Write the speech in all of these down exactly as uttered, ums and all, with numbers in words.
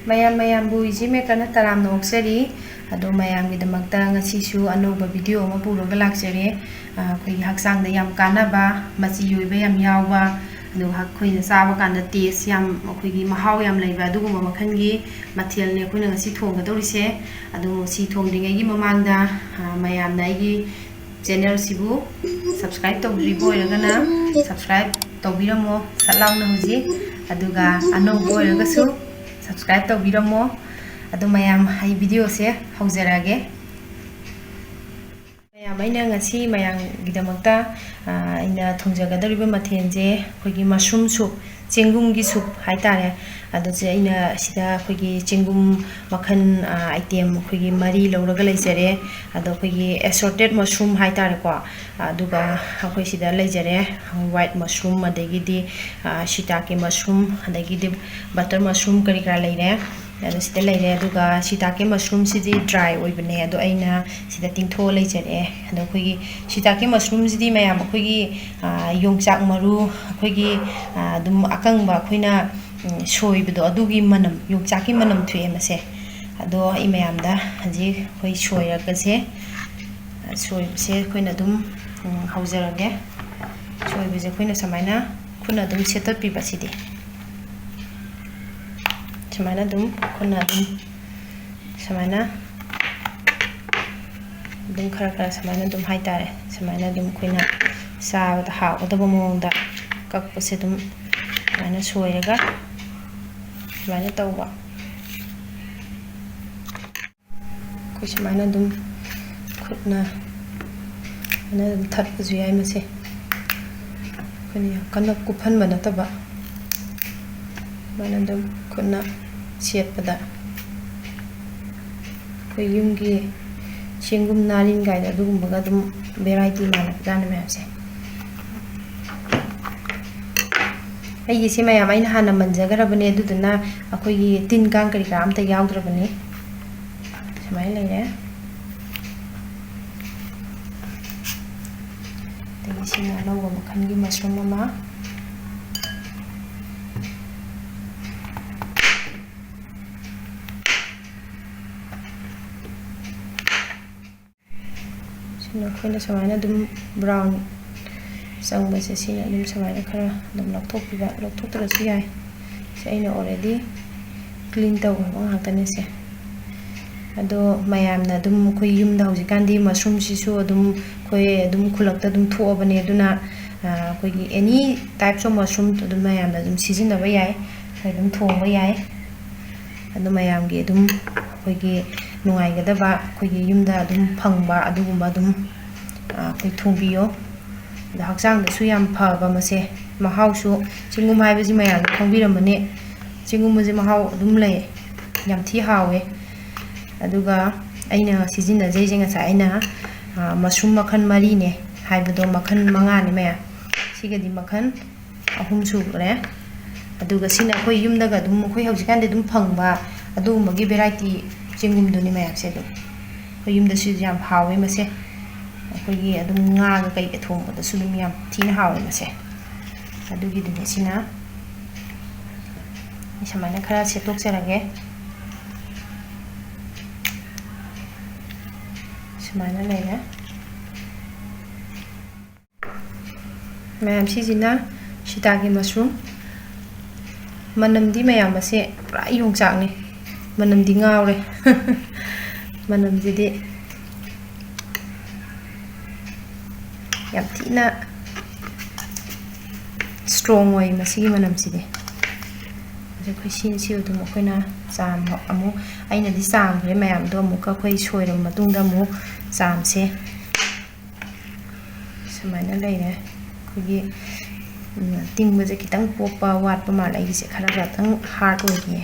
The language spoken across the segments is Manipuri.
ꯃꯌꯥꯝ, ꯃꯌꯥꯝꯕꯨ ꯏꯆꯦ ꯃꯦꯀꯔꯅ ꯇꯔꯥꯝꯅ ꯑꯣꯛꯆꯔꯤ꯫ ꯑꯗꯣ ꯃꯌꯥꯝꯒꯤꯗꯃꯛꯇ ꯉꯁꯤꯁꯨ ꯑꯅꯧꯕ video ꯑꯃ ꯄꯨꯔꯒ ꯂꯥꯛꯆꯔꯦ꯫ ꯑ, ꯑꯩꯈꯣꯏꯒꯤ ꯍꯛꯆꯥꯡꯗ ꯌꯥꯝ ꯀꯥꯟꯅꯕ, ꯃꯆꯤ ꯑꯣꯏꯕ ꯌꯥꯝ ꯌꯥꯎꯕ, ꯑꯗꯨꯒ ꯑꯩꯈꯣꯏꯅ ꯆꯥꯕ ꯀꯥꯟꯗ taste ꯌꯥꯝ, ꯑꯩꯈꯣꯏꯒꯤ ꯃꯍꯥꯎ ꯌꯥꯝ ꯂꯩꯕ ꯑꯗꯨꯒꯨꯝꯕ ꯃꯈꯜꯒꯤ ꯃꯊꯦꯜꯅꯤ ꯑꯩꯈꯣꯏꯅ ꯉꯁꯤ ꯊꯣꯡꯒꯗꯧꯔꯤꯁꯦ꯫ ꯑꯗꯨ ꯁꯤ ꯊꯣꯡꯗ꯭ꯔꯤꯉꯩꯒꯤ ꯃꯃꯥꯡꯗ, ꯑ, ꯃꯌꯥꯝꯅ ꯑꯩꯒꯤ channel ꯁꯤꯕꯨ subscribe ꯇꯧꯗ꯭ꯔꯤꯕ ꯑꯣꯏꯔꯒꯅ subscribe ꯇꯧꯕꯤꯔꯝꯃꯣ ꯁꯠ ꯂꯥꯎꯅ ꯍꯧꯖꯤꯛ, ꯑꯗꯨꯒ ꯑꯅꯧꯕ ꯑꯣꯏꯔꯒꯁꯨ subscribe ꯇꯧꯕꯤꯔꯝꯃꯣ꯫ ꯑꯗꯨ ꯃꯌꯥꯝ, ꯑꯩ video ꯁꯦ ꯍꯧꯖꯔꯛꯑꯒꯦ꯫ ꯃꯌꯥꯝ, ꯑꯩꯅ ꯉꯁꯤ ꯃꯌꯥꯝꯒꯤꯗꯃꯛꯇ, ꯑ, ꯑꯩꯅ ꯊꯣꯡꯖꯒꯗꯧꯔꯤꯕ ꯃꯊꯦꯜꯁꯦ ꯑꯩꯈꯣꯏꯒꯤ mushroom soup, ꯆꯦꯡꯒꯨꯝꯒꯤ soup ꯍꯥꯏꯇꯥꯔꯦ꯫ ꯑꯗꯨꯁꯦ ꯑꯩꯅ ꯁꯤꯗ ꯑꯩꯈꯣꯏꯒꯤ ꯆꯦꯡꯒꯨꯝ ꯃꯈꯜ, ꯑ, item ꯑꯩꯈꯣꯏꯒꯤ ꯃꯔꯤ ꯂꯧꯔꯒ ꯂꯩꯖꯔꯦ꯫ ꯑꯗꯣ ꯑꯩꯈꯣꯏꯒꯤ assorted mushroom ꯍꯥꯏꯇꯥꯔꯦꯀꯣ, ꯑꯗꯨꯒ ꯑꯩꯈꯣꯏ ꯁꯤꯗ ꯂꯩꯖꯔꯦ, white mushroom, ꯑꯗꯒꯤꯗꯤ, ꯑ, shiitake mushroom, ꯑꯗꯒꯤꯗꯤ butter mushroom ꯀꯔꯤ ꯀꯔꯥ ꯂꯩꯔꯦ꯫ ꯑꯗꯣ ꯁꯤꯗ ꯂꯩꯔꯦ꯫ ꯑꯗꯨꯒ shiitake mushroom ꯁꯤꯗꯤ dry ꯑꯣꯏꯕꯅꯦ, ꯑꯗꯣ ꯑꯩꯅ ꯁꯤꯗ ꯇꯤꯡꯊꯣꯛꯑ ꯂꯩꯖꯔꯦ꯫ ꯑꯗꯣ ꯑꯩꯈꯣꯏꯒꯤ shiitake mushroom ꯁꯤꯗꯤ ꯃꯌꯥꯝ ꯑꯩꯈꯣꯏꯒꯤ, ꯑ, ꯌꯣꯡꯆꯥꯛ ꯃꯔꯨ, ꯑꯩꯈꯣꯏꯒꯤ, ꯑ, ꯑꯗꯨꯝ ꯑꯀꯪꯕ ꯑꯩꯈꯣꯏꯅ, ꯎꯝ, ꯁꯣꯏꯕꯗꯣ, ꯑꯗꯨꯒꯤ ꯃꯅꯝ, ꯌꯣꯡꯆꯥꯛꯀꯤ ꯃꯅꯝ ꯊꯣꯛꯑꯦ ꯃꯁꯦ꯫ ꯑꯗꯣ ꯑꯩ ꯃꯌꯥꯝꯗ ꯍꯧꯖꯤꯛ ꯑꯩꯈꯣꯏ ꯁꯣꯏꯔꯒꯁꯦ, ꯑ, ꯁꯣꯏꯕꯁꯦ ꯑꯩꯈꯣꯏꯅ ꯑꯗꯨꯝ, ꯎꯝ, ꯍꯧꯖꯔꯒꯦ꯫ ꯁꯣꯏꯕꯁꯦ ꯑꯩꯈꯣꯏꯅ ꯁꯨꯃꯥꯏꯅ ꯈꯨꯠꯅ ꯑꯗꯨꯝ ꯁꯦꯠꯇꯠꯄꯤꯕ ꯁꯤꯗꯤ꯫ ꯁꯨꯃꯥꯏꯅ ꯑꯗꯨꯝ ꯈꯨꯠꯅ ꯑꯗꯨꯝ ꯁꯨꯃꯥꯏꯅ ꯑꯗꯨꯝ ꯈꯔ ꯈꯔ ꯁꯨꯃꯥꯏꯅ ꯑꯗꯨꯝ ꯍꯥꯏꯇꯥꯔꯦ, ꯁꯨꯃꯥꯏꯅ ꯑꯗꯨꯝ ꯑꯩꯈꯣꯏꯅ ꯆꯥꯕꯗ ꯍꯥꯎꯒꯗꯕ ꯃꯑꯣꯡꯗ ꯀꯛꯄꯁꯦ ꯑꯗꯨꯝ ꯁꯨꯃꯥꯏꯅ ꯁꯣꯏꯔꯒ ꯁꯨꯃꯥꯏꯅ ꯇꯧꯕ꯫ ꯑꯩꯈꯣꯏ ꯁꯨꯃꯥꯏꯅ ꯑꯗꯨꯝ ꯈꯨꯠꯅ ꯁꯨꯃꯥꯏꯅ ꯑꯗꯨꯝ ꯊꯠꯄꯁꯨ ꯌꯥꯏ ꯃꯁꯦ꯫ ꯑꯩꯈꯣꯏꯅ ꯌꯥꯝ ꯀꯟꯅ ꯀꯨꯞꯍꯟꯕ ꯅꯠꯇꯕ, ꯁꯨꯃꯥꯏꯅ ꯑꯗꯨꯝ ꯈꯨꯠꯅ ꯁꯦꯠꯄꯗ ꯑꯩꯈꯣꯏ ꯌꯨꯝꯒꯤ ꯆꯦꯡꯒꯨꯝ ꯅꯥꯔꯤꯟ ꯀꯥꯏꯗ ꯑꯗꯨꯒꯨꯝꯕꯒ ꯑꯗꯨꯝ variety ꯃꯥꯟꯅꯕꯖꯥꯠꯅꯤ ꯃꯌꯥꯝꯁꯦ꯫ ꯑꯩꯒꯤꯁꯦ ꯃꯌꯥꯝ ꯑꯩꯅ ꯍꯥꯟꯅ ꯃꯟꯖꯈ꯭ꯔꯕꯅꯦ, ꯑꯗꯨꯗꯨꯅ ꯑꯩꯈꯣꯏꯒꯤ ꯇꯤꯟ ꯀꯥꯡ ꯀꯔꯤ ꯀꯔꯥ ꯑꯝꯇ ꯌꯥꯎꯗ꯭ꯔꯕꯅꯤ꯫ ꯁꯨꯃꯥꯏꯅ ꯂꯩꯔꯦ꯫ ꯑꯗꯒꯤ ꯁꯤꯅ ꯑꯅꯧꯕ ꯃꯈꯜꯒꯤ mushroom ꯑꯃ꯫ ꯑꯩꯈꯣꯏꯅ ꯁꯨꯃꯥꯏꯅ ꯑꯗꯨꯝ brown ꯆꯪꯕꯁꯦ, ꯁꯤꯅ ꯑꯗꯨꯝ ꯁꯨꯃꯥꯏꯅ ꯈꯔ ꯑꯗꯨꯝ ꯂꯧꯊꯣꯛꯄꯤꯕ, ꯂꯧꯊꯣꯛꯇ꯭ꯔꯁꯨ ꯌꯥꯏ꯫ ꯁꯤ ꯑꯩꯅ already clean ꯇꯧꯈ꯭ꯔꯕ ꯉꯥꯛꯇꯅꯦ ꯁꯦ꯫ ꯑꯗꯣ ꯃꯌꯥꯝꯅ ꯑꯗꯨꯝ ꯑꯩꯈꯣꯏ ꯌꯨꯝꯗ ꯍꯧꯖꯤꯛꯀꯥꯟꯗꯤ mushroomꯁꯤꯁꯨ ꯑꯗꯨꯝ ꯑꯩꯈꯣꯏ ꯑꯗꯨꯝ ꯈꯨꯜꯂꯛꯇ ꯑꯗꯨꯝ ꯊꯣꯛꯑꯕꯅꯦ, ꯑꯗꯨꯅ, ꯑ, ꯑꯩꯈꯣꯏꯒꯤ any types of mushroom ꯑꯗꯨꯝ ꯃꯌꯥꯝꯅ ꯑꯗꯨꯝ ꯁꯤꯖꯤꯟꯅꯕ ꯌꯥꯏ, ꯑꯩꯈꯣꯏ ꯑꯗꯨꯝ ꯊꯣꯡꯕ ꯌꯥꯏ꯫ ꯑꯗꯨ ꯃꯌꯥꯝꯒꯤ ꯑꯗꯨꯝ ꯑꯩꯈꯣꯏꯒꯤ ꯅꯨꯡꯉꯥꯏꯒꯗꯕ, ꯑꯩꯈꯣꯏꯒꯤ ꯌꯨꯝꯗ ꯑꯗꯨꯝ ꯐꯪꯕ ꯑꯗꯨꯒꯨꯝꯕ ꯑꯗꯨꯝ, ꯑ, ꯑꯩꯈꯣꯏ ꯊꯣꯡꯕꯤꯌꯣ꯫ ꯑꯗꯣ ꯍꯛꯆꯥꯡꯗꯁꯨ ꯌꯥꯝ ꯐꯕ ꯃꯁꯦ, ꯃꯍꯥꯎꯁꯨ, ꯆꯦꯡꯒꯨꯝ ꯍꯥꯏꯕꯁꯤ ꯃꯌꯥꯝꯅ ꯈꯪꯕꯤꯔꯝꯃꯅꯤ꯫ ꯆꯦꯡꯒꯨꯝꯕꯁꯦ ꯃꯍꯥꯎ ꯑꯗꯨꯝ ꯂꯩ, ꯌꯥꯝ ꯊꯤ ꯍꯥꯎꯋꯦ꯫ ꯑꯗꯨꯒ ꯑꯩꯅ ꯁꯤꯖꯤꯟꯅꯖꯩꯁꯦ ꯉꯁꯥꯏ ꯑꯩꯅ, ꯑ, mushroom ꯃꯈꯜ ꯃꯔꯤꯅꯦ ꯍꯥꯏꯕꯗꯣ, ꯃꯈꯜ ꯃꯉꯥꯅꯦ ꯃꯌꯥꯝ, ꯁꯤꯒꯗꯤ ꯃꯈꯜ ꯑꯍꯨꯝ ꯁꯨꯈ꯭ꯔꯦ꯫ ꯑꯗꯨꯒ ꯁꯤꯅ ꯑꯩꯈꯣꯏ ꯌꯨꯝꯗꯒ ꯑꯗꯨꯝ, ꯑꯩꯈꯣꯏ ꯍꯧꯖꯤꯛꯀꯥꯟꯗꯤ ꯑꯗꯨꯝ ꯐꯪꯕ ꯑꯗꯨꯒꯨꯝꯕꯒꯤ variety ꯆꯦꯡꯒꯨꯝꯗꯨꯅꯤ ꯃꯌꯥꯝꯁꯦ꯫ ꯑꯗꯨꯝ ꯑꯩꯈꯣꯏ ꯌꯨꯝꯗꯁꯨ ꯌꯥꯝ ꯍꯥꯎꯋꯦ ꯃꯁꯦ꯫ ꯑꯩꯈꯣꯏꯒꯤ ꯑꯗꯨꯝ ꯉꯥꯒ ꯀꯩꯒ ꯊꯣꯡꯕꯗꯁꯨ ꯑꯗꯨꯝ ꯌꯥꯝ ꯊꯤꯅ ꯍꯥꯎꯋꯦ ꯃꯁꯦ꯫ ꯑꯗꯨꯒꯤꯗꯨꯅꯦ ꯁꯤꯅ꯫ ꯑꯩ ꯁꯨꯃꯥꯏꯅ ꯈꯔ ꯁꯦꯠꯇꯣꯛꯆꯔꯒꯦ꯫ ꯁꯨꯃꯥꯏꯅ ꯂꯩꯔꯦ꯫ ꯃꯌꯥꯝ, ꯁꯤꯁꯤꯅ shiitake mushroom꯫ ꯃꯅꯝꯗꯤ ꯃꯌꯥꯝ ꯑꯁꯦ ꯄꯨꯔꯥ ꯌꯣꯡꯆꯥꯛꯅꯤ꯫ ꯃꯅꯝꯗꯤ ꯉꯥꯎꯔꯦ꯫ ꯃꯅꯝꯁꯤꯗꯤ ꯌꯥꯝ ꯊꯤꯅ strong ꯑꯣꯏ ꯃꯁꯤꯒꯤ ꯃꯅꯝꯁꯤꯗꯤ꯫ ꯑꯗꯨ ꯑꯩꯈꯣꯏ ꯁꯤ, ꯁꯤ ꯑꯗꯨꯝ ꯑꯩꯈꯣꯏꯅ ꯆꯥꯝꯕ ꯑꯃꯨꯛ, ꯑꯩꯅꯗꯤ ꯆꯥꯝꯈ꯭ꯔꯦ ꯃꯌꯥꯝꯗꯣ, ꯑꯃꯨꯛꯀ ꯑꯩꯈꯣꯏ ꯁꯣꯏꯔꯕ ꯃꯇꯨꯡꯗ ꯑꯃꯨꯛ ꯆꯥꯝꯁꯦ꯫ ꯁꯨꯃꯥꯏꯅ ꯂꯩꯔꯦ꯫ ꯑꯩꯈꯣꯏꯒꯤ, ꯎꯝ, ꯇꯤꯡꯕꯁꯦ ꯈꯤꯇꯪ ꯄꯣꯞꯄ ꯋꯥꯠꯄ ꯃꯥꯜꯂꯦ ꯑꯩꯒꯤꯁꯦ, ꯈꯔ ꯈꯛꯇꯪ hard ꯑꯣꯏꯈꯤꯌꯦ꯫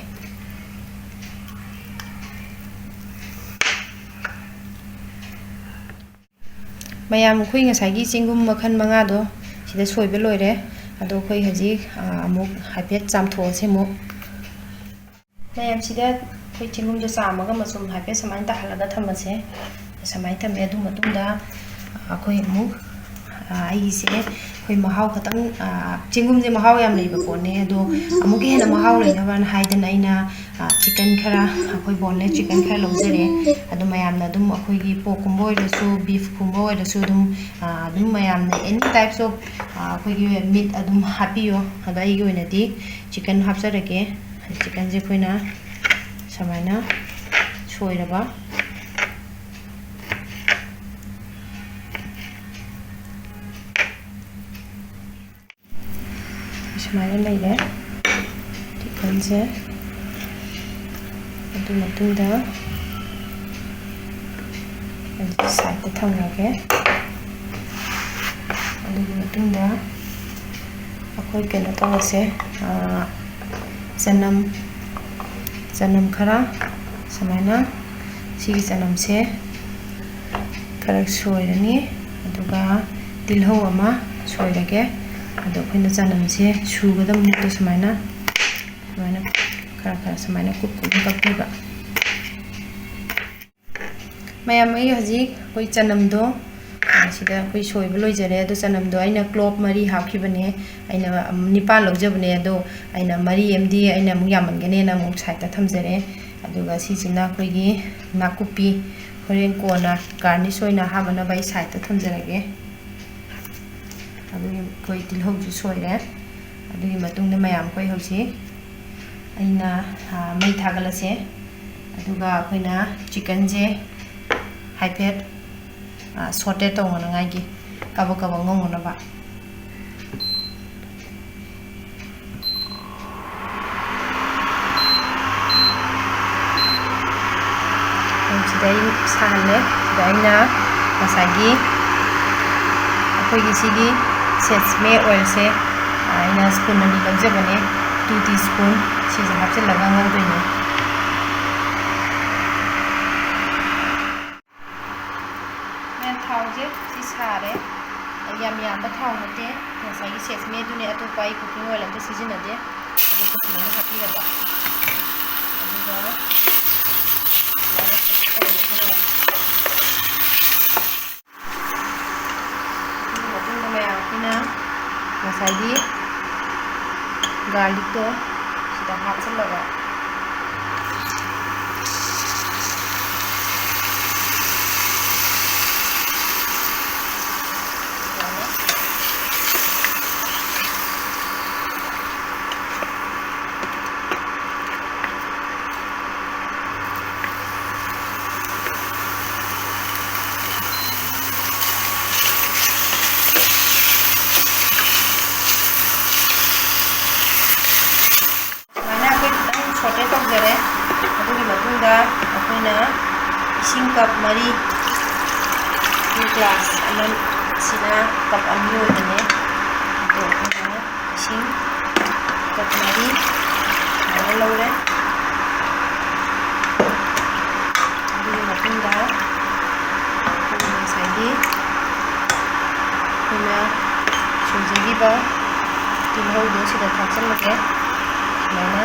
ꯃꯌꯥꯝ, ꯑꯩꯈꯣꯏ ꯉꯁꯥꯏꯒꯤ ꯆꯦꯡꯒꯨꯝ ꯃꯈꯜ ꯃꯉꯥꯗꯣ ꯁꯤꯗ ꯁꯣꯏꯕ ꯂꯣꯏꯔꯦ꯫ ꯑꯗꯣ ꯑꯩꯈꯣꯏ ꯍꯧꯖꯤꯛ, ꯑ, ꯑꯃꯨꯛ ꯍꯥꯏꯐꯦꯠ ꯆꯥꯝꯊꯣꯛꯑꯁꯦ ꯑꯃꯨꯛ꯫ ꯃꯌꯥꯝꯁꯤꯗ ꯑꯩꯈꯣꯏ ꯆꯦꯡꯒꯨꯝꯗꯣ ꯆꯥꯝꯃꯒ ꯃꯆꯨꯝ ꯍꯥꯏꯐꯦꯠ ꯁꯨꯃꯥꯏꯅ ꯇꯥꯍꯜꯂꯒ ꯊꯝꯃꯁꯦ꯫ ꯁꯨꯃꯥꯏꯅ ꯊꯝꯃꯦ꯫ ꯑꯗꯨ ꯃꯇꯨꯡꯗ ꯑꯩꯈꯣꯏ ꯑꯃꯨꯛ ꯑ, ꯑꯩꯒꯤꯁꯦ ꯑꯩꯈꯣꯏ ꯃꯍꯥꯎ ꯈꯇꯪ, ꯑ, ꯆꯦꯡꯒꯨꯝꯁꯦ ꯃꯍꯥꯎ ꯌꯥꯝ ꯂꯩꯕ ꯄꯣꯠꯅꯦ, ꯑꯗꯣ ꯑꯃꯨꯛꯀ ꯍꯦꯟꯅ ꯃꯍꯥꯎ ꯂꯩꯅꯕꯅ ꯍꯥꯏꯗꯅ ꯑꯩꯅ, ꯑ, chicken ꯈꯔ, ꯑꯩꯈꯣꯏ boneless chicken ꯈꯔ ꯂꯧꯖꯔꯦ꯫ ꯑꯗꯣ ꯃꯌꯥꯝꯅ ꯑꯗꯨꯝ ꯑꯩꯈꯣꯏꯒꯤ pork ꯀꯨꯝꯕ ꯑꯣꯏꯔꯁꯨ, beef ꯀꯨꯝꯕ ꯑꯣꯏꯔꯁꯨ ꯑꯗꯨꯝ, ꯑ, ꯑꯗꯨꯝ ꯃꯌꯥꯝꯅ any types of, ꯑ, ꯑꯩꯈꯣꯏꯒꯤ meat ꯑꯗꯨꯝ ꯍꯥꯞꯄꯤꯌꯣ꯫ ꯑꯗꯣ ꯑꯩꯒꯤ ꯑꯣꯏꯅꯗꯤ chicken ꯍꯥꯞꯆꯔꯒꯦ꯫ Chicken ꯁꯦ ꯑꯩꯈꯣꯏꯅ ꯁꯨꯃꯥꯏꯅ ꯁꯣꯏꯔꯕ ꯁꯨꯃꯥꯏꯅ ꯂꯩꯔꯦ chicken ꯁꯦ꯫ ꯑꯗꯨ ꯃꯇꯨꯡꯗ ꯑꯩ side ꯇ ꯊꯝꯈ꯭ꯔꯒꯦ꯫ ꯑꯗꯨꯒꯤ ꯃꯇꯨꯡꯗ ꯑꯩꯈꯣꯏ ꯀꯩꯅꯣ ꯇꯧꯔꯁꯦ, ꯑ, ꯆꯅꯝ, ꯆꯅꯝ ꯈꯔ ꯁꯨꯃꯥꯏꯅ, ꯁꯤꯒꯤ ꯆꯅꯝꯁꯦ ꯈꯔ ꯁꯣꯏꯔꯅꯤ, ꯑꯗꯨꯒ ꯇꯤꯜꯍꯧ ꯑꯃ ꯁꯣꯏꯔꯒꯦ꯫ ꯑꯗꯣ ꯑꯩꯈꯣꯏꯅ ꯆꯅꯝꯁꯦ ꯁꯨꯒꯗꯕ ꯃꯍꯨꯠꯇ ꯁꯨꯃꯥꯏꯅ, ꯁꯨꯃꯥꯏꯅ ꯈꯔ ꯈꯔ ꯁꯨꯃꯥꯏꯅ ꯀꯨꯞ ꯀꯨꯞꯅ ꯀꯛꯄꯤꯕ꯫ ꯃꯌꯥꯝ, ꯑꯩ ꯍꯧꯖꯤꯛ ꯑꯩꯈꯣꯏ ꯆꯅꯝꯗꯣ, ꯑ, ꯁꯤꯗ ꯑꯩꯈꯣꯏ ꯁꯣꯏꯕ ꯂꯣꯏꯖꯔꯦ꯫ ꯑꯗꯣ ꯆꯅꯝꯗꯣ ꯑꯩꯅ clove ꯃꯔꯤ ꯍꯥꯞꯈꯤꯕꯅꯦ, ꯑꯩꯅ, ꯑꯝ, ꯅꯤꯄꯥꯟ ꯂꯧꯖꯕꯅꯦ, ꯑꯗꯣ ꯑꯩꯅ ꯃꯔꯤ ꯑꯃꯗꯤ ꯑꯩꯅ ꯑꯃꯨꯛ ꯌꯥꯝꯃꯟꯒꯅꯦꯅ ꯑꯃꯨꯛ side ꯇ ꯊꯝꯖꯔꯦ꯫ ꯑꯗꯨꯒ ꯁꯤꯁꯤꯅ ꯑꯩꯈꯣꯏꯒꯤ ꯅꯥꯀꯨꯞꯄꯤ, ꯍꯣꯔꯦꯟ ꯀꯣꯟꯅ garnish ꯑꯣꯏꯅ ꯍꯥꯞꯅꯅꯕ ꯑꯩ side ꯇ ꯊꯝꯖꯔꯒꯦ꯫ ꯑꯗꯨꯒꯤ ꯑꯩꯈꯣꯏ ꯇꯤꯜꯍꯧꯁꯨ ꯁꯣꯏꯔꯦ꯫ ꯑꯗꯨꯒꯤ ꯃꯇꯨꯡꯗ ꯃꯌꯥꯝ ꯑꯩꯈꯣꯏ ꯍꯧꯖꯤꯛ ꯑꯩꯅ, ꯑ, ꯃꯩ ꯊꯥꯒꯠꯂꯁꯦ꯫ ꯑꯗꯨꯒ ꯑꯩꯈꯣꯏꯅ chicken ꯁꯦ ꯍꯥꯏꯐꯦꯠ, ꯑ, saute ꯇꯧꯅꯉꯥꯏꯒꯤ, ꯀꯕꯛ ꯀꯕꯛ ꯉꯧꯅꯅꯕ꯫ ꯑꯗꯨꯝ ꯁꯤꯗ ꯑꯩ ꯁꯥꯍꯜꯂꯦ꯫ ꯁꯤꯗ ꯑꯩꯅ ꯉꯁꯥꯏꯒꯤ ꯑꯩꯈꯣꯏꯒꯤ ꯁꯤꯒꯤ sesame oil ꯁꯦ ꯑꯩꯅ spoon ꯑꯅꯤ ꯂꯧꯖꯕꯅꯦ, two teaspoon, ꯁꯤꯁꯦ ꯍꯥꯞꯆꯤꯜꯂꯒ ꯉꯧꯗꯣꯏꯅꯦ꯫ ꯃꯌꯥꯝ, ꯊꯥꯎꯁꯦ ꯁꯤ ꯁꯥꯔꯦ꯫ ꯌꯥꯝ ꯌꯥꯝꯕ ꯊꯥꯎ ꯅꯠꯇꯦ, ꯉꯁꯥꯏꯒꯤ sesame ꯗꯨꯅꯦ, ꯑꯇꯣꯞꯄ ꯑꯩ cooking oil ꯑꯝꯇ ꯁꯤꯖꯤꯟꯅꯗꯦ꯫ ꯑꯗꯨꯒ ꯁꯨꯃꯥꯏꯅ ꯍꯥꯞꯄꯤꯔꯕ, ꯑꯗꯨꯒ ꯁꯨꯃꯥꯏꯅ ꯇꯧꯔꯒ, ꯑꯗꯨꯒ ꯑꯩꯅ ꯉꯁꯥꯏꯒꯤ garlicꯇꯣ ꯁꯤꯗ ꯍꯥꯞꯆꯤꯜꯂꯒ ꯁꯨꯃꯥꯏꯅ ꯑꯩꯈꯣꯏ ꯈꯤꯇꯪ saute ꯇꯧꯖꯔꯦ꯫ ꯑꯗꯨꯒꯤ ꯃꯇꯨꯡꯗ ꯑꯩꯈꯣꯏꯅ ꯏꯁꯤꯡ cup ꯃꯔꯤ, glass ꯑꯃꯁꯤꯅ cup ꯑꯅꯤ ꯑꯣꯏꯕꯅꯦ꯫ ꯑꯗꯣ ꯑꯩꯈꯣꯏꯅ ꯏꯁꯤꯡ cup ꯃꯔꯤ ꯁꯨꯃꯥꯏꯅ ꯂꯧꯔꯦ꯫ ꯑꯗꯨꯒꯤ ꯃꯇꯨꯡꯗ ꯑꯩꯈꯣꯏꯅ ꯉꯁꯥꯏꯒꯤ ꯑꯩꯈꯣꯏꯅ ꯁꯨꯝꯖꯈꯤꯕ ꯇꯤꯜꯍꯧꯗꯣ ꯁꯤꯗ ꯊꯥꯛꯆꯜꯂꯒꯦ꯫ ꯁꯨꯃꯥꯏꯅ꯫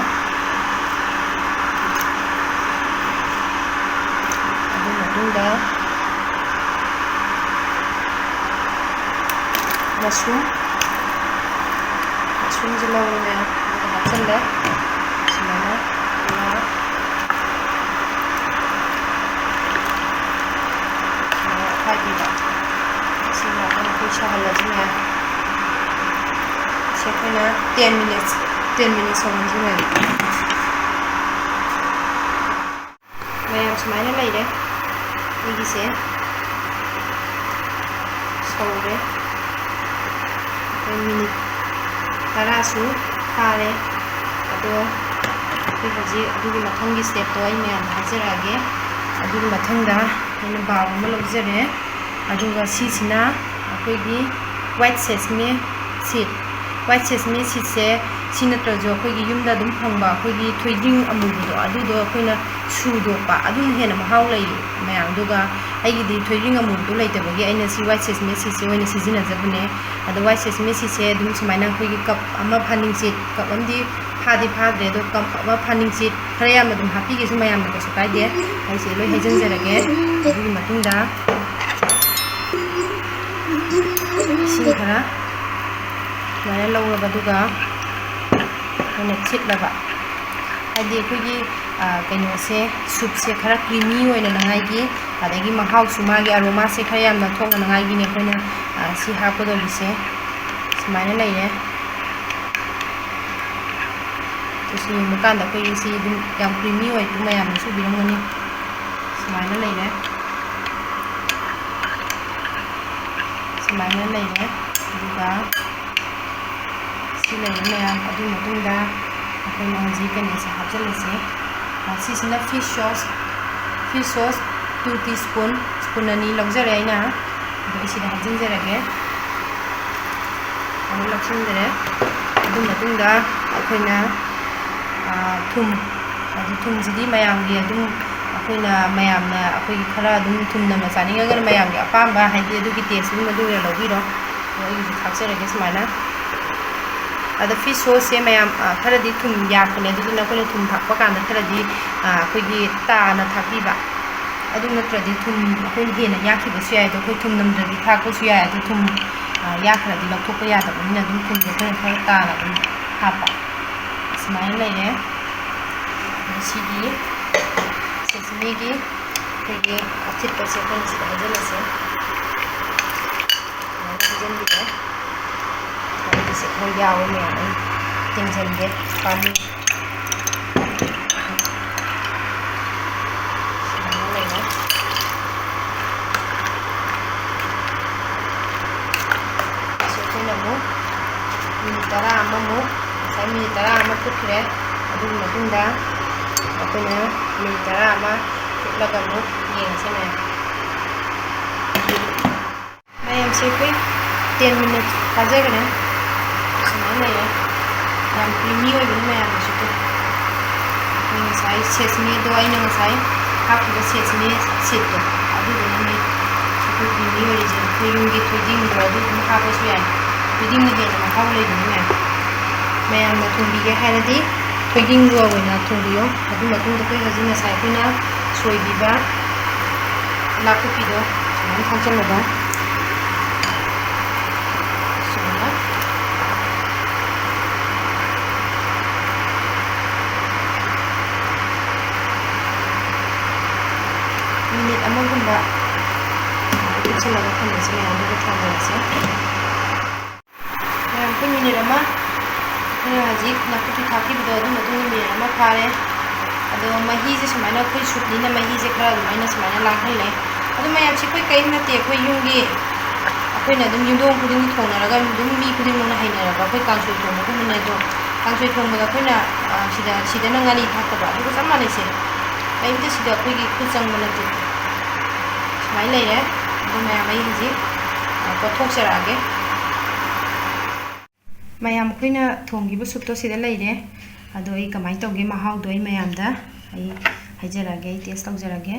ꯑꯗꯨ ꯃꯇꯨꯡꯗ ꯃꯁꯔꯨꯝ, ꯃꯁꯔꯨꯝꯁꯦ ꯂꯧꯔꯦ ꯃꯌꯥꯝ, ꯑꯗꯨꯒ ꯍꯥꯞꯆꯜꯂꯦ꯫ ꯁꯨꯃꯥꯏꯅ ꯄꯨꯔꯥ ꯁꯨꯃꯥꯏꯅ ꯑꯣꯠꯈꯥꯏꯕꯤꯕ꯫ ꯁꯤ ꯉꯥꯛꯇꯪ ꯑꯩꯈꯣꯏ ꯁꯧꯍꯜꯂꯁꯤ ꯃꯌꯥꯝ꯫ ꯁꯤ ꯑꯩꯈꯣꯏꯅ ten minutes, ten minutes ꯁꯧꯍꯟꯁꯤ ꯃꯌꯥꯝ꯫ ꯃꯌꯥꯝ ꯁꯨꯃꯥꯏꯅ ꯂꯩꯔꯦ꯫ ꯑꯩꯒꯤꯁꯦ ꯁꯧꯔꯦ꯫ ꯑꯩꯈꯣꯏ minute ꯇꯔꯥꯁꯨ ꯐꯥꯔꯦ꯫ ꯑꯗꯣ ꯑꯩꯈꯣꯏ ꯍꯧꯖꯤꯛ ꯑꯗꯨꯒꯤ ꯃꯊꯪꯒꯤ stepꯇꯣ ꯑꯩ ꯃꯌꯥꯝꯗ ꯍꯥꯏꯖꯔꯛꯑꯒꯦ꯫ ꯑꯗꯨꯒꯤ ꯃꯊꯪꯗ ꯑꯩꯅ bowl ꯑꯃ ꯂꯧꯖꯔꯦ꯫ ꯑꯗꯨꯒ ꯁꯤꯁꯤꯅ ꯑꯩꯈꯣꯏꯒꯤ white sesame seed, white sesame seedꯁꯦ ꯁꯤ ꯅꯠꯇ꯭ꯔꯁꯨ ꯑꯩꯈꯣꯏꯒꯤ ꯌꯨꯝꯗ ꯑꯗꯨꯝ ꯐꯪꯕ ꯑꯩꯈꯣꯏꯒꯤ ꯊꯣꯏꯗꯤꯡ ꯑꯃꯨꯕꯗꯣ, ꯑꯗꯨꯗꯣ ꯑꯩꯈꯣꯏꯅ ꯁꯨꯗꯣꯛꯄ, ꯑꯗꯨꯅ ꯍꯦꯟꯅ ꯃꯍꯥꯎ ꯂꯩ ꯃꯌꯥꯝ꯫ ꯑꯗꯨꯒ ꯑꯩꯒꯤꯗꯤ ꯊꯣꯏꯗꯤꯡ ꯑꯃꯨꯕꯗꯣ ꯂꯩꯇꯕꯒꯤ ꯑꯩꯅ ꯁꯤ white sesame seedꯁꯦ ꯑꯣꯏꯅ ꯁꯤꯖꯤꯟꯅꯖꯕꯅꯦ꯫ ꯑꯗꯣ white sesame seedꯁꯦ ꯑꯗꯨꯝ ꯁꯨꯃꯥꯏꯅ ꯑꯩꯈꯣꯏꯒꯤ cup ꯑꯃ ꯐꯥꯅꯤꯡꯆꯤꯠ, cup ꯑꯃꯗꯤ ꯐꯥꯗꯤ ꯐꯥꯗ꯭ꯔꯦ, ꯑꯗꯣ cup ꯑꯃ ꯐꯥꯅꯤꯡꯆꯤꯠ ꯈꯔ ꯌꯥꯝꯅ ꯑꯗꯨꯝ ꯍꯥꯞꯄꯤꯒꯦꯁꯨ ꯃꯌꯥꯝꯅ ꯀꯩꯁꯨ ꯀꯥꯏꯗꯦ꯫ ꯑꯩꯁꯦ ꯂꯣꯏ ꯍꯩꯖꯤꯟꯖꯔꯒꯦ꯫ ꯑꯗꯨꯒꯤ ꯃꯇꯨꯡꯗ ꯏꯁꯤꯡ ꯈꯔ ꯁꯨꯃꯥꯏꯅ ꯂꯧꯔꯕ, ꯑꯗꯨꯒ ꯑꯩꯈꯣꯏꯅ ꯊꯤꯠꯂꯕ, ꯍꯥꯏꯗꯤ ꯑꯩꯈꯣꯏꯒꯤ, ꯑ, ꯀꯩꯅꯣꯁꯦ, ꯁꯨꯞꯁꯦ ꯈꯔ ꯀ꯭ꯔꯤꯃꯤ ꯑꯣꯏꯅꯅꯉꯥꯏꯒꯤ, ꯑꯗꯒꯤ ꯃꯍꯥꯎꯁꯨ, ꯃꯥꯒꯤ ꯑꯔꯣꯃꯥꯁꯦ ꯈꯔ ꯌꯥꯝꯅ ꯊꯣꯛꯅꯅꯉꯥꯏꯒꯤꯅꯦ ꯑꯩꯈꯣꯏꯅ, ꯑ, ꯁꯤ ꯍꯥꯞꯀꯗꯧꯔꯤꯁꯦ꯫ ꯁꯨꯃꯥꯏꯅ ꯂꯩꯔꯦ꯫ ꯑꯗꯨꯁꯨ ꯌꯦꯡꯕ ꯀꯥꯟꯗ ꯑꯩꯈꯣꯏꯒꯤ ꯁꯤ ꯑꯗꯨꯝ ꯌꯥꯝ ꯀ꯭ꯔꯤꯃꯤ ꯑꯣꯏ, ꯑꯗꯨꯝ ꯃꯌꯥꯝꯅꯁꯨ ꯎꯕꯤꯔꯝꯒꯅꯤ꯫ ꯁꯨꯃꯥꯏꯅ ꯂꯩꯔꯦ꯫ ꯁꯨꯃꯥꯏꯅ ꯂꯩꯔꯦ꯫ ꯑꯗꯨꯒ ꯁꯤ ꯂꯩꯔꯦ ꯃꯌꯥꯝ꯫ ꯑꯗꯨꯒꯤ ꯃꯇꯨꯡꯗ ꯑꯩꯈꯣꯏꯅ ꯍꯧꯖꯤꯛ ꯀꯩꯅꯣꯁꯦ ꯍꯥꯞꯆꯤꯜꯂꯁꯦ꯫ ꯁꯤꯁꯤꯅ fish sauce, fish sauce two teaspoon, spoon ꯑꯅꯤ ꯂꯧꯖꯔꯦ ꯑꯩꯅ꯫ ꯑꯗꯣ ꯑꯩ ꯁꯤꯗ ꯍꯥꯞꯆꯤꯟꯖꯔꯒꯦ꯫ ꯑꯃꯨꯛ ꯂꯧꯁꯤꯟꯖꯔꯦ꯫ ꯑꯗꯨ ꯃꯇꯨꯡꯗ ꯑꯩꯈꯣꯏꯅ, ꯑ, ꯊꯨꯝ, ꯍꯥꯏꯗꯤ ꯊꯨꯝꯁꯤꯗꯤ ꯃꯌꯥꯝꯒꯤ ꯑꯗꯨꯝ, ꯑꯩꯈꯣꯏꯅ ꯃꯌꯥꯝꯅ ꯑꯩꯈꯣꯏꯒꯤ ꯈꯔ ꯑꯗꯨꯝ ꯊꯨꯝ ꯅꯝꯅ ꯆꯥꯅꯤꯡꯉꯒꯅ ꯃꯌꯥꯝꯒꯤ ꯑꯄꯥꯝꯕ, ꯍꯥꯏꯗꯤ ꯑꯗꯨꯒꯤ tasteꯇꯨꯒꯤ ꯃꯇꯨꯡ ꯏꯟꯅ ꯂꯧꯕꯤꯔꯣ꯫ ꯑꯗꯣ ꯑꯩꯒꯤꯁꯨ ꯊꯥꯛꯆꯔꯒꯦ ꯁꯨꯃꯥꯏꯅ꯫ ꯑꯗ fish sauceꯁꯦ ꯃꯌꯥꯝ, ꯑ, ꯈꯔꯗꯤ ꯊꯨꯝ ꯌꯥꯛꯄꯅꯦ, ꯑꯗꯨꯗꯨꯅ ꯑꯩꯈꯣꯏꯅ ꯊꯨꯝ ꯊꯥꯛꯄ ꯀꯥꯟꯗ ꯈꯔꯗꯤ, ꯑ, ꯑꯩꯈꯣꯏꯒꯤ ꯇꯥꯅ ꯊꯥꯛꯄꯤꯕ꯫ ꯑꯗꯨ ꯅꯠꯇ꯭ꯔꯗꯤ ꯊꯨꯝ ꯑꯩꯈꯣꯏꯅ ꯍꯦꯟꯅ ꯌꯥꯛꯈꯤꯕꯁꯨ ꯌꯥꯏ꯫ ꯑꯗꯣ ꯑꯩꯈꯣꯏ ꯊꯨꯝ ꯅꯝꯗ꯭ꯔꯗꯤ ꯊꯥꯛꯄꯁꯨ ꯌꯥꯏ꯫ ꯑꯗꯣ ꯊꯨꯝ, ꯑ, ꯌꯥꯛꯈ꯭ꯔꯗꯤ ꯂꯧꯊꯣꯛꯄ ꯌꯥꯗꯕꯅꯤꯅ ꯑꯗꯨꯝ ꯊꯨꯝꯁꯦ ꯑꯩꯈꯣꯏꯅ ꯈꯔ ꯇꯥꯅ ꯑꯗꯨꯝ ꯍꯥꯞꯄ꯫ ꯁꯨꯃꯥꯏꯅ ꯂꯩꯔꯦ꯫ ꯑꯗꯣ ꯁꯤꯒꯤ sesameꯒꯤ ꯑꯩꯈꯣꯏꯒꯤ ꯑꯊꯤꯠꯄꯁꯦ ꯑꯩꯈꯣꯏꯅ ꯁꯤꯗ ꯍꯩꯖꯤꯜꯂꯁꯦ꯫ ꯁꯨꯃꯥꯏꯅ ꯍꯩꯖꯤꯟꯕꯤꯔꯦ꯫ ꯑꯩꯒꯤꯁꯦ ꯈꯔ ꯌꯥꯎꯋꯦ ꯃꯌꯥꯝ, ꯑꯩ ꯇꯤꯡꯁꯤꯟꯒꯦ, ꯄꯥꯝꯃꯨꯏ꯫ ꯁꯨꯃꯥꯏꯅ ꯂꯩꯔꯦ꯫ ꯑꯁꯤ ꯑꯩꯈꯣꯏꯅ ꯑꯃꯨꯛ minute ꯇꯔꯥ ꯑꯃꯃꯨꯛ, ꯉꯁꯥꯏ minute ꯇꯔꯥ ꯑꯃ ꯐꯨꯠꯈ꯭ꯔꯦ꯫ ꯑꯗꯨꯒꯤ ꯃꯇꯨꯡꯗ ꯑꯩꯈꯣꯏꯅ minute ꯇꯔꯥ ꯑꯃ ꯐꯨꯠꯂꯒ ꯑꯃꯨꯛ ꯌꯦꯡꯉꯁꯦ ꯃꯌꯥꯝ꯫ ꯃꯌꯥꯝꯁꯦ ꯑꯩꯈꯣꯏ ten minutes ꯐꯥꯖꯈ꯭ꯔꯦ꯫ ꯁꯨꯃꯥꯏꯅ ꯂꯩꯔꯦ꯫ ꯌꯥꯝ creamy ꯑꯣꯏꯕꯅꯤ ꯃꯌꯥꯝꯁꯤꯁꯨ꯫ ꯑꯩꯈꯣꯏ ꯉꯁꯥꯏ sesameꯗꯣ, ꯑꯩꯅ ꯉꯁꯥꯏ ꯍꯥꯞꯈꯤꯕ sesame seedꯇꯣ, ꯑꯗꯨꯗꯨꯅꯅꯦ ꯑꯩꯈꯣꯏ creamy ꯑꯣꯏꯔꯤꯁꯦ꯫ ꯑꯩꯈꯣꯏ ꯌꯨꯝꯒꯤ ꯊꯣꯏꯗꯤꯡꯗꯣ ꯑꯗꯨ ꯑꯗꯨꯝ ꯍꯥꯞꯄꯁꯨ ꯌꯥꯏ꯫ ꯊꯣꯏꯗꯤꯡꯅ ꯍꯦꯟꯅ ꯃꯍꯥꯎ ꯂꯩꯕꯅꯤ ꯃꯌꯥꯝ꯫ ꯃꯌꯥꯝꯅ ꯊꯣꯡꯕꯤꯒꯦ ꯍꯥꯏꯔꯗꯤ ꯊꯣꯏꯗꯤꯡꯒ ꯑꯣꯏꯅ ꯊꯣꯡꯕꯤꯌꯣ꯫ ꯑꯗꯨ ꯃꯇꯨꯡꯗ ꯑꯩꯈꯣꯏ ꯍꯧꯖꯤꯛ ꯉꯁꯥꯏ ꯑꯩꯈꯣꯏꯅ ꯁꯣꯏꯕꯤꯕ ꯅꯥꯀꯨꯞꯄꯤꯗꯣ ꯁꯨꯃꯥꯏꯅ ꯊꯥꯛꯆꯜꯂꯒ ꯁꯨꯃꯥꯏꯅ ꯍꯧꯖꯤꯛ ꯅꯥꯀꯨꯞꯄꯤ ꯊꯥꯛꯈꯤꯕꯗꯣ ꯑꯗꯨ ꯃꯇꯨꯡꯗ ꯃꯤꯅꯤꯠ ꯑꯃ ꯐꯥꯔꯦ꯫ ꯑꯗꯣ ꯃꯍꯤꯁꯦ ꯁꯨꯃꯥꯏꯅ, ꯑꯩꯈꯣꯏ ꯁꯨꯞꯅꯤꯅ ꯃꯍꯤꯁꯦ ꯈꯔ ꯑꯗꯨꯃꯥꯏꯅ ꯁꯨꯃꯥꯏꯅ ꯂꯥꯡꯍꯜꯂꯦ꯫ ꯑꯗꯣ ꯃꯌꯥꯝꯁꯦ ꯑꯩꯈꯣꯏ ꯀꯔꯤꯝ ꯅꯠꯇꯦ, ꯑꯩꯈꯣꯏ ꯌꯨꯝꯒꯤ, ꯑꯩꯈꯣꯏꯅ ꯑꯗꯨꯝ ꯌꯨꯝꯊꯣꯡ ꯈꯨꯗꯤꯡꯒꯤ ꯊꯣꯡꯅꯔꯒ ꯑꯗꯨꯝ ꯃꯤ ꯈꯨꯗꯤꯡꯃꯛꯅ ꯍꯩꯅꯔꯕ ꯑꯩꯈꯣꯏ ꯀꯥꯡꯁꯣꯏ ꯊꯣꯡꯕꯒꯨꯝꯕꯅꯦ꯫ ꯑꯗꯣ ꯀꯥꯡꯁꯣꯏ ꯊꯣꯡꯕꯗ ꯑꯩꯈꯣꯏꯅ, ꯑ, ꯁꯤꯗ, ꯁꯤꯗꯅ ꯉꯥꯔꯤ ꯊꯥꯛꯇꯕ, ꯑꯗꯨꯒ ꯆꯞ ꯃꯥꯟꯅꯩꯁꯦ꯫ ꯀꯔꯤꯝꯇ ꯁꯤꯗ ꯑꯩꯈꯣꯏꯒꯤ ꯈꯨꯠ ꯆꯪꯕ ꯅꯠꯇꯦ꯫ ꯁꯨꯃꯥꯏꯅ ꯂꯩꯔꯦ꯫ ꯑꯗꯣ ꯃꯌꯥꯝ, ꯑꯩ ꯍꯧꯖꯤꯛ, ꯑ, ꯀꯣꯠꯊꯣꯛꯆꯔꯛꯑꯒꯦ꯫ ꯃꯌꯥꯝ, ꯑꯩꯈꯣꯏꯅ ꯊꯣꯡꯈꯤꯕ ꯁꯨꯞꯇꯣ ꯁꯤꯗ ꯂꯩꯔꯦ꯫ ꯑꯗꯣ ꯑꯩ ꯀꯃꯥꯏꯅ ꯇꯧꯒꯦ ꯃꯍꯥꯎꯗꯣ ꯑꯩ ꯃꯌꯥꯝꯗ ꯑꯩ ꯍꯥꯏꯖꯔꯛꯑꯒꯦ, ꯑꯩ ꯇꯦꯁ ꯇꯧꯖꯔꯛꯑꯒꯦ꯫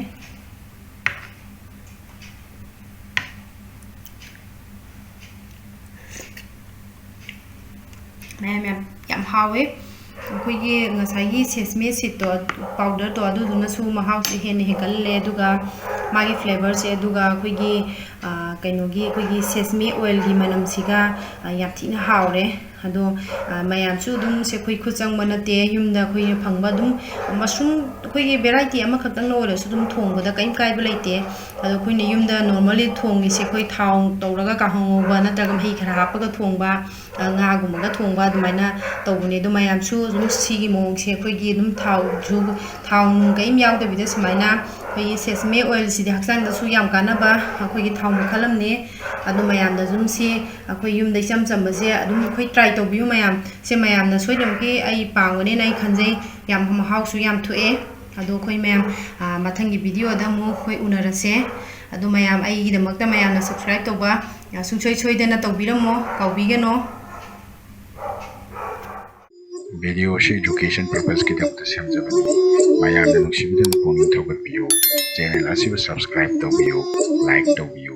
ꯃꯌꯥꯝ, ꯌꯥꯝ, ꯌꯥꯝ ꯍꯥꯎꯋꯦ꯫ ꯑꯩꯈꯣꯏꯒꯤ ꯉꯁꯥꯏꯒꯤ ꯁꯦꯁꯃꯦ ꯁꯤꯠꯇꯣ, ꯄꯥꯎꯗꯔꯗꯣ, ꯑꯗꯨꯗꯨꯅꯁꯨ ꯃꯍꯥꯎꯁꯦ ꯍꯦꯟꯅ ꯍꯦꯟꯒꯠꯂꯦ꯫ ꯑꯗꯨꯒ ꯃꯥꯒꯤ ꯐ꯭ꯂꯦꯕꯔꯁꯦ, ꯑꯗꯨꯒ ꯑꯩꯈꯣꯏꯒꯤ, ꯑ, ꯀꯩꯅꯣꯒꯤ, ꯑꯩꯈꯣꯏꯒꯤ ꯁꯦꯁꯃꯦ ꯑꯣꯏꯜꯒꯤ ꯃꯅꯝꯁꯤꯒ, ꯑ, ꯌꯥꯝ ꯊꯤꯅ ꯍꯥꯎꯔꯦ꯫ ꯑꯗꯣ, ꯑ, ꯃꯌꯥꯝꯁꯨ ꯑꯗꯨꯝ ꯁꯦ ꯑꯩꯈꯣꯏ ꯈꯨꯠ ꯆꯪꯕ ꯅꯠꯇꯦ, ꯌꯨꯝꯗ ꯑꯩꯈꯣꯏꯅ ꯐꯪꯕ ꯑꯗꯨꯝ ꯃꯁꯔꯨꯝ ꯑꯩꯈꯣꯏꯒꯤ ꯚꯦꯔꯥꯏꯇꯤ ꯑꯃꯈꯛꯇꯪꯅ ꯑꯣꯏꯔꯁꯨ ꯑꯗꯨꯝ ꯊꯣꯡꯕꯗ ꯀꯔꯤꯝ ꯀꯥꯏꯕ ꯂꯩꯇꯦ꯫ ꯑꯗꯣ ꯑꯩꯈꯣꯏꯅ ꯌꯨꯝꯗ normally ꯊꯣꯡꯉꯤꯁꯦ ꯑꯩꯈꯣꯏ ꯊꯥꯎ ꯇꯧꯔꯒ ꯀꯥꯡꯍꯧ ꯉꯧꯕ ꯅꯠꯇ꯭ꯔꯒ ꯃꯍꯤ ꯈꯔ ꯍꯥꯞꯄꯒ ꯊꯣꯡꯕ, ꯑ, ꯉꯥꯒꯨꯝꯕꯒ ꯊꯣꯡꯕ ꯑꯗꯨꯃꯥꯏꯅ ꯇꯧꯕꯅꯦ꯫ ꯑꯗꯣ ꯃꯌꯥꯝꯁꯨ ꯑꯗꯨꯝ ꯁꯤꯒꯤ ꯃꯑꯣꯡꯁꯦ ꯑꯩꯈꯣꯏꯒꯤ ꯑꯗꯨꯝ ꯊꯥꯎꯁꯨ, ꯊꯥꯎ ꯅꯨꯡ ꯀꯔꯤꯝ ꯌꯥꯎꯗꯕꯤꯗ ꯁꯨꯃꯥꯏꯅ ꯑꯩꯈꯣꯏꯒꯤ ꯁꯦꯁꯃꯦ ꯑꯣꯏꯜꯁꯤꯗꯤ ꯍꯛꯆꯥꯡꯗꯁꯨ ꯌꯥꯝ ꯀꯥꯟꯅꯕ ꯑꯩꯈꯣꯏꯒꯤ ꯊꯥꯎ ꯃꯈꯜ ꯑꯃꯅꯤ꯫ ꯑꯗꯣ ꯃꯌꯥꯝꯅ ꯑꯗꯨꯝ ꯁꯤ ꯑꯩꯈꯣꯏ ꯌꯨꯝꯗ ꯏꯆꯝ ꯆꯝꯕꯁꯦ ꯑꯗꯨꯝ ꯑꯩꯈꯣꯏ try ꯇꯧꯕꯤꯌꯨ ꯃꯌꯥꯝ꯫ ꯁꯦ ꯃꯌꯥꯝꯅ ꯁꯣꯏꯗꯅꯃꯛꯀꯤ ꯑꯩ ꯄꯥꯝꯒꯅꯦꯅ ꯑꯩ ꯈꯟꯖꯩ꯫ ꯌꯥꯝ ꯃꯍꯥꯎꯁꯨ ꯌꯥꯝ ꯊꯣꯛꯑꯦ꯫ ꯑꯗꯣ ꯑꯩꯈꯣꯏ ꯃꯌꯥꯝ, ꯑ, ꯃꯊꯪꯒꯤ video ꯗ ꯑꯃꯨꯛ ꯑꯩꯈꯣꯏ ꯎꯅꯔꯁꯦ꯫ ꯑꯗꯣ ꯃꯌꯥꯝ ꯑꯩꯒꯤꯗꯃꯛꯇ ꯃꯌꯥꯝꯅ subscribe ꯇꯧꯕ, ꯑ, ꯁꯨꯡꯁꯣꯏ ꯁꯣꯏꯗꯅ ꯇꯧꯕꯤꯔꯝꯃꯣ, ꯀꯥꯎꯕꯤꯒꯅꯣ꯫ Video ꯑꯁꯤ education purpose ꯀꯤꯗꯃꯛꯇ ꯁꯦꯝꯖꯕꯅꯤ꯫ ꯃꯌꯥꯝꯅ ꯅꯨꯡꯁꯤꯕꯤꯗꯨꯅ ꯄꯨꯛꯅꯤꯡ ꯊꯧꯒꯠꯄꯤꯌꯨ꯫ Channel ꯑꯁꯤꯕꯨ subscribe ꯇꯧꯕꯤꯌꯨ, like ꯇꯧꯕꯤꯌꯨ꯫